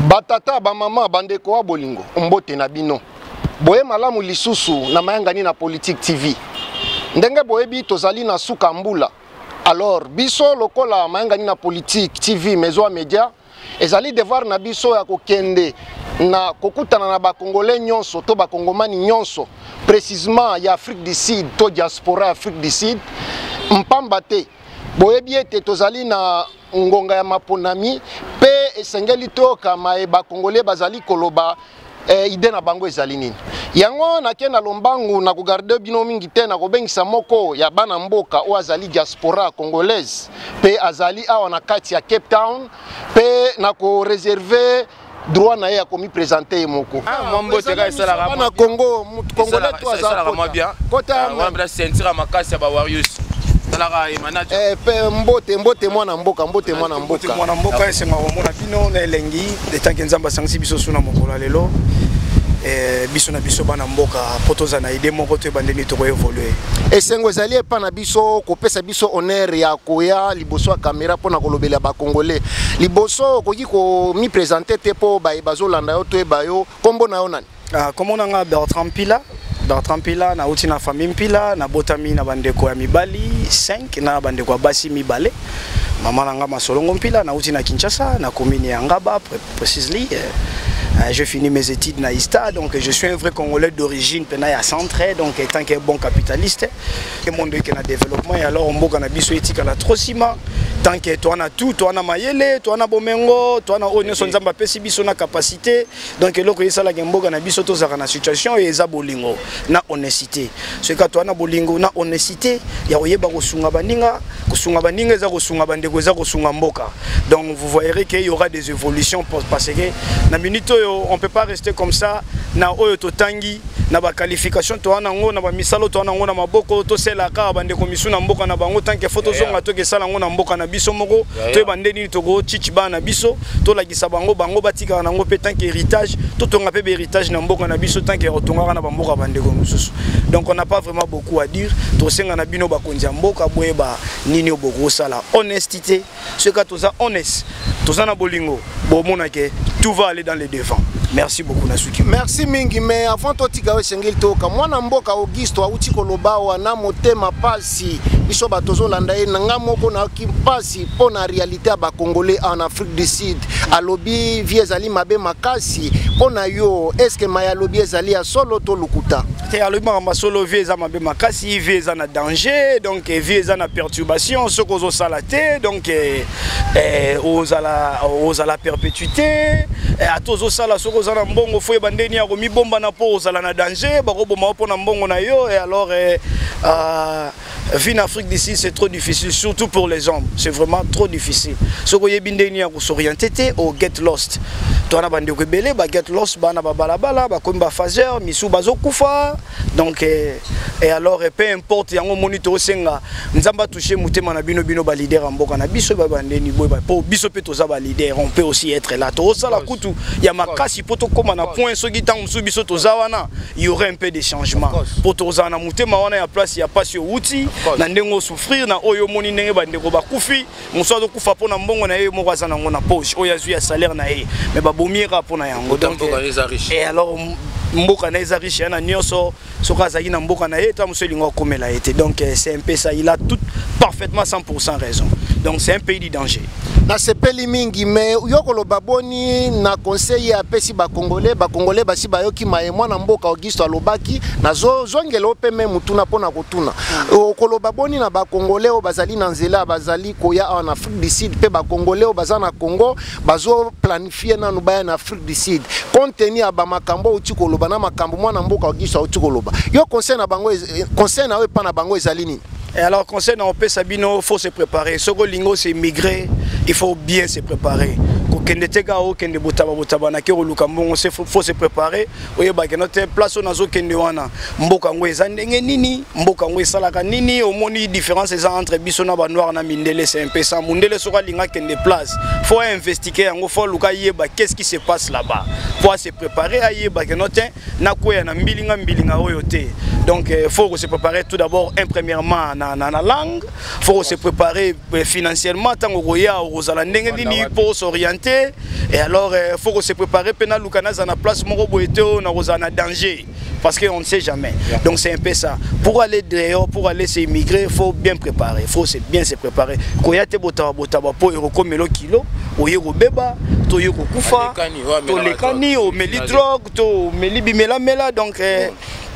Batata, bamama, bandeko wa bolingo, mbote na bino. Boye malamu lisusu na mayangani na Politique TV. Ndenge boyebi tozali na suka mbula. Alors biso lokola mayangani na Politique TV, Maison ya Media, ezali devoir na biso ya kokende na kokutana na bakongolais nyonso to bakongomani nyonso, précisément ya Afrique du Sud to diaspora ya Afrique du Sud, mpamba te boyebi ete tozali na ngonga ya maponami mpe esengeli toyoka maye bakongolais bazali koloba, idée na bango ezali nini. Yango nake na lombangu na kogarde bino mingi te na kobengisa moko ya bana mboka oyo azali diaspora congolaise mpe azali awa na kati ya Cape Town, mpe na koreserve droit na ye ya komipresente ye moko. Mwa mbote kaka esalaka. Bana Congo, Congolais to aza esalaka mwa bien. Kota. Wana mpenza ceinture ya makasi ya bawarriors esalaka emanager. Pe mbote, mbote mwana mboka, mbote mwana mboka. Mwana mboka, esenga komona bino na elengi etanke Nzambe asangisi biso su na mokolo ya lelo. Biso na biso bana mboka, mpo toza na idée moko, toyeba ndeni tokoévolue. Esengo ezali epa na biso kopesa biso honneur ya koya liboso ya kamera mpona kolobela bakongolais. Liboso, okoki komipresente te mpo baye bazolanda yo toyeba yo? Nkombo na yo nani? Ah, kombo na nga Bertrand Mpila, Bertrand Mpila. Nauti na famille Mpila, nabotami na bandeko ya mibali 5 na bandeko ya basi mibale. Mama na nga Masolongo Mpila. Nauti na Kinshasa, na commune ya Ngaba précisely. J'ai fini mes études na ISTA, donc je suis un vrai Congolais d'origine pena ya centre. Donc étant que bon capitaliste et monde ke na développement, et alors mboka na biso etikala trop nsima, tant que toana tout, toana mayele, toana bomengo, toana oyo nyonso Nzambe apesi biso na capacité. Donc eloko esalaka mboka na biso tozalaka na situation oyo eza bolingo na honnêteté. Soki kaka toana bolingo na honnêteté ya koyeba kosunga baninga, kosunga baninga eza kosunga bandeko, eza kosunga mboka. Donc vous voyez qu'il y aura des évolutions, parce que na minute oyo on peut pas rester comme ça na oyo totangi, na baqualification toa nango, na bamisalo toa nango na maboko, toselaka bandeko misu na mboka na bango. Tant que faut tozonga, tokesala yango na mboka na biso moko, toyeba nde nini tokochichi bana na biso, tolakisa bango, bango batikaka nango mpe tant que héritage, totonga mpe bahéritage na mboka na biso, tant que otongaka na bamboka bandeko mosusu. Donc on n'a pas vraiment beaucoup à dire. Tosenga na bino bakonzi ya mboka, boyeba nini oyo bokosala. Honnêteté, soki kaka toza honnête, toza na bolingo, bomona ke tout va aller dans le devant. Merci beaucoup, nasuki. Merci mingi. Mais avant totika yo, esengeli toyoka mwana mboka Augusto auti koloba awa na motema pasi. Biso bato tozolanda ye, na nga moko nayoki mpasi mpo na réalité ya bacongolais en Afrique du Sud. Alobi vie ezali mabe makasi. Mpo na yo, est-ce maye alobi ezali ya solo to lukuta? Te, alobi makambo ya solo. Vie eza mabe makasi, vie eza na danger, donc vie eza na perturbation. Soki ozosala te, donc ozala perpétuité. Ata ozosala, soki oza na mbongo, faut yeba ndeni ya komibombana mpo ozala na danger, bakoboma yo mpo na mbongo na yo. Et alors vie en Afrique d'ici, c'est trop difficile, surtout pour les hommes, c'est vraiment trop difficile. Soki oyebi ndeni ya kosoriente te, o get lost. Towana bandeko ebele ba get lost, bana babalabala bakomi baphaseur, misu bazokufa. Donc et alors peu importe yango, omoni, tosenga Nzambe atouche motema na bino, bino baleader ya mboka na biso, bayeba ndeni boyeba mpo biso mpe toza baleader, on peut aussi être là. Tozosala kutu ya makasi mpo tokóma na point. Soki ntango mosusu biso toza wana, il y aurait un peu de changement, mpo tozala na motema wana ya place ya pasi owuti na ndenge osouffrir na oyo omoni ndenge bandeko bakufi. Mosu azokufa mpo na mbongo na ye moko aza nango na poche, oyo azwi ya salaire na ye, mais babomi ye kaka mpo na yango. Donc et alors mboka na ye eza riche ya na nyonso. Soki azalaki na mboka na ye, ta mosu elingi akomela ye te. Donc c'est un peu ça. Il a tout parfaitement 100% raison. Donc c'est un pays du danger. Nasepeli mingi. Mais yo koloba boni na conseil apesi bakongolais? Bakongolais basi bayoki maye mwana mboka Augusto alobaki. Nazozongela o mpe me mutuna mpona kotuna: okoloba boni na bakongolais oyo bazali na nzela, bazali koya awa na Afrique du Sud, mpe bakongolais oyo baza na Congo, bazoplanifie nanu baya na Afrique du Sud, compte tenu ya bamakambo outi koloba na makambo mwana mboka Augusto auti koloba? Yo conseil na bango, conseil na yo epa na bango ezali nini? Et alors conseil na opesa bino, faut se préparer. Soki olingi os'émigrer, il faut bien se préparer. Kokende te kaka okende botaba botaba nake koluka mbongo. Faut se préparer, oyebake no te place oyo nazokende wana, mboka yango eza ndenge nini, mboka yango esalaka nini. Omoni différence eza entre biso na banoir na mindele, c'est un peu ça. Mundele soki alingi akende place, faut investiguer yango, faut aluka ayeba qu'est-ce qui se passe là-bas, faut ase préparer, ayebake no te nakwea na mbilinga mbilinga oyo te. Donc faut se préparer tout d'abord, un premièrement na langue, faut se préparer financièrement. Ntango koya, okozala ndenge nini mpo s'orienter. te. Et alors faut ko se préparer mpe naluka naza na place moko boye te oyo nakozala na danger, parce qu'on ne sait jamais. Donc c'est un peu ça. Pour aller dehors, pour aller s'immigrer, faut bien préparer, faut se bien se préparer. Koya te botaba botaba po ekokomela kilo, oye kobeba to oye kokufa, tolekani, omeli drogue to omeli bimelamela. Donc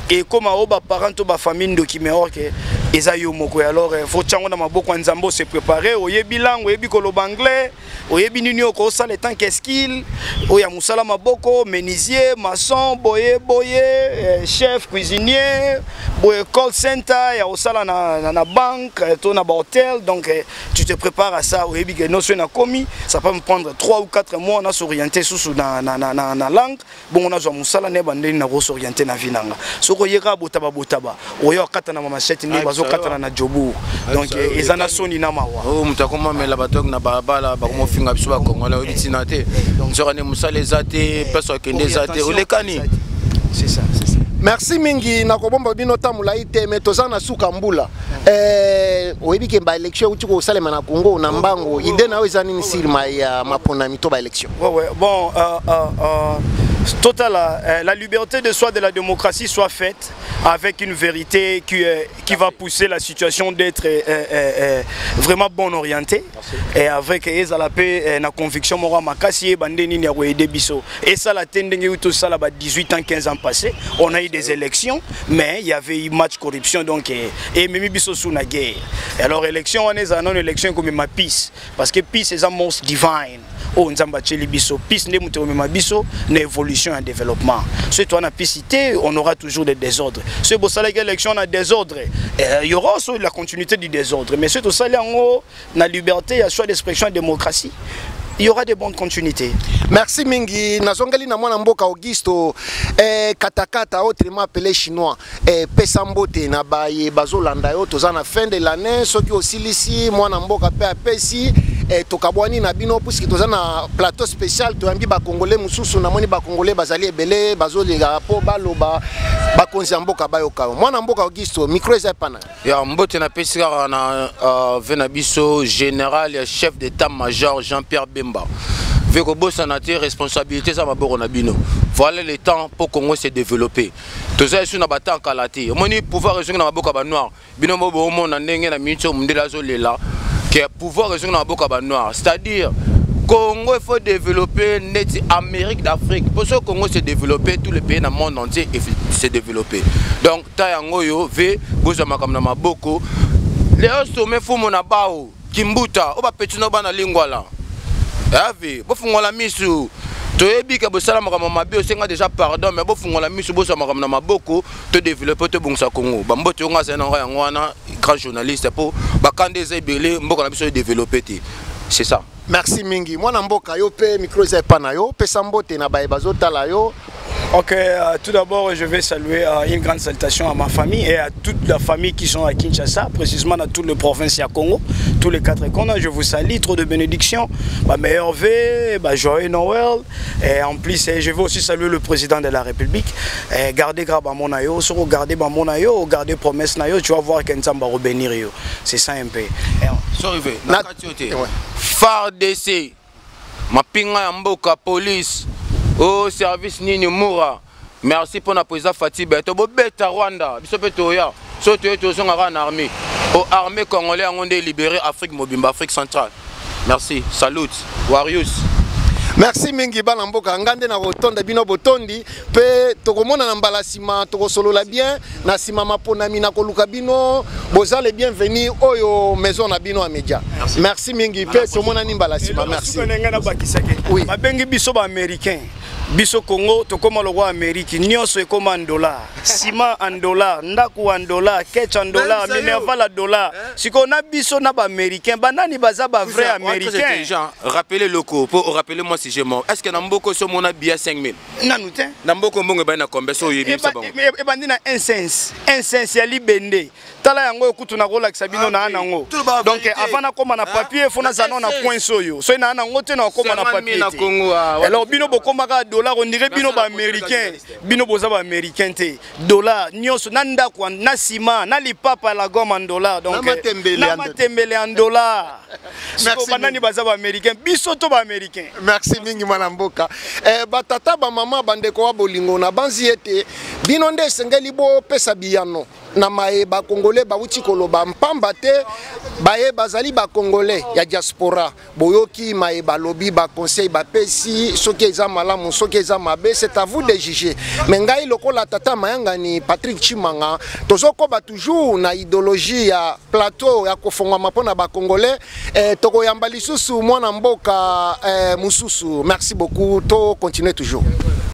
ekóma oyo baparent to bafamille ndoki, mais or ke eza yo moko. Alors faut tiango na maboko ya Nzambe, ose préparer, oyebi langue, oyebi koloba anglais, oyebi nini okosala en tant que skill oyo ya mosala maboko, menuisier, maçon, boye boye, chef cuisinier, boye, call center ya kosala na banque to na bahotel. Donc tu te prépares à ça, oyebi ke noso nakomi, ça peut me prendre 3 ou 4 mois na s'orienter susu na langue, bongo nazwa mosala nayeba ndeni nakosorienter na vie nanga. Soki oyeka botaba botaba, oyo akata na mamachete nde bazokatana na Jobourg. Donc eza na soni na mawa. Oyo moto akomamela bato na balabala, bakomofinga biso bakongolais, oyebi ntina te, nzoka nde mosala eza te, place akende eza te, olekani. C'est ça, c'est ça. Merci mingi. Nakobomba bino ta molai te, me toza na suka mbula. Oyebi ke baélection euti kosalema na Congo na mbango. Idée na yo eza nini nsima ya maponami to baélection? Ouais. Bon, total, la liberté de soi de la démocratie soit faite avec une vérité qui va pousser la situation d'être vraiment bon orientée et avec ezala mpe na conviction moko ya makasi, yeba nde nini ya koaider biso. Esala te ndenge euti tosala ba 18 ans, 15 ans passés, on a eu des élections, mais il y avait eu match corruption, donc ememi biso sous na guerre. Alors élection wana ezala nano élection ekomema peace, parce que peace eza monstre divine oyo Nzambe atieli biso. Peace nde moto ekomema biso na évolution ya développement. Soki toza na peace te, on aura toujours des désordres. Soki bosalaki élection na désordre, il y aura aussi la continuité du désordre. Mais soki tosali yango na liberté ya choix d'expression ya démocratie, il y aura de bonnes continuités. Merci mingi. Nazongeli na mwana mboka Augusto Katakata, autrement appelé Chinois. Pesa mbote na baye bazolanda yo. Toza na fin de l'année. Soki osilisi, mwana mboka mpe apesi, tokabwani na bino, puisque toza na plateau spécial, toyambi bakongolais mosusu. Namoni bakongolais bazali ebele, bazolinga mpo baloba, bakonzi ya mboka bayoka yo. Mwana mboka Augusto, micro eza epana. Ya mbote napesi kaka na ve na biso général ya chef d'état major Jean-Pierre Bemba. Ve kobosana te, responsabilité eza maboko na bino. Voilà le temps mpo Congo se développer. Toza esu na batemps kala te. Omoni, pouvoir ezongi na maboko ya banoir. Bino mo boomona ndenge na miniti oyo mondele azolela ke pouvoir ezongi na maboko ya banoir, c'est-à-dire Congo, il faut développer neti Amérique d'Afrique. Pour ce Congo se développer, tous les pays dans le monde entier se développer. Donc, ta yango yo ve bozwa makambo na maboko. Leo some fumu na bao kimbuta o bapeti no bana lingwala. Ave bofungola misu, toyebi ke bosala makambo mabe, osenga déjà pardon, mais bofungola misu, bozwa makambo na maboko, todévelopper, tobongisa Congo. Bambote oyo nga azali nango yango wana, grand journaliste, mpo bakanda eza ebele, mboka na biso edévelopper te, c'est ça. Merci mingi, mwana mboka. Yo mpe micro eza epa na yo, pesa mbote na baye bazotala yo. Ok, tout d'abord, je vais saluer une grande salutation à ma famille et à toute la famille qui sont à Kinshasa, précisément dans toutes les provinces à Congo, tous les quatre coins. Je vous salue, trop de bénédictions. Bah, meilleurs vœux, bah, joyeux Noël. Et en plus, je veux aussi saluer le président de la République. Et gardez grave à mon ayo, sur garder mon ayo, garder promesse na yo, tu vas voir qu'Nzambe va bénir yo. C'est ça un peu. Sorry, na ouais. FARDC, mapinga ya mboka, police, au service nini mura. Merci mpona président Fatshi Béton. Bobeta Rwanda, biso mpe toya. So toye, tozongaka na armée o armée congolais yango nde libéré Afrique mobimba, Afrique centrale. Merci, salut warriors. Merci mingi, bana mboka. Nga nde na kotonda bino botondi, mpe tokomona na mbala nsima, tokosolola bien na nsima maponami na koluka bino. Boza le bienvenu oyo maison na bino ya média. Merci mingi, mpe tomonani mbala nsima. Merci. Ngai nabakisaki, babengi biso baaméricain. Biso Congo tokóma lokwa Amérique, nyonso ekóma en dollar, ciment en dollar, ndako en dollar, ketch en dollar, minerval en dollar. Sikoyo na biso na baaméricain, banani baza bavrai américain? Rappelez locaux pour rappeler moi si sujet moko. Est ce que na mboka osi omona billet 5000? Nanu te. Na mboka mbongo ebandi na combien? So oyebi, yebisa bango. Ebandi na 1 cents, 1 cents ya libende. Tala yango oyo kutu nakolakisa bino na nango. Donc avant nakóma na papier, faut nazala na coins oyo. Soki naa nango te, nakóma na papier te. Alors bino bokomaka dollar, on dirait bino baaméricain. Bino boza baaméricain te. Dollar nyonso, na ndako, na nsima, na lipapa ya la gomme en dollar. Donc na matembele en dollar. Siko banani baza baaméricain? Biso to baaméricain? Merci mingi, mwana mboka. Batata, bamama, bandeko wa bolingo, na banzi ete bino nde esengeli bopesa biyano na maye bakongole bawuti koloba, mpamba te baye bazali bakongole ya diaspora. Boyoki maye balobi, baconseil bapesi. Soki eza malamu, soki eza mabe, c'est à vous de juger. Mais ngai lokola tata mayangani Patrick Chimanga, tozokoba toujours na idéologie ya plateau ya kofongwama mpona bakongolais. Tokoyamba lisusu mwana mboka mosusu. Merci beaucoup, to continuer toujours.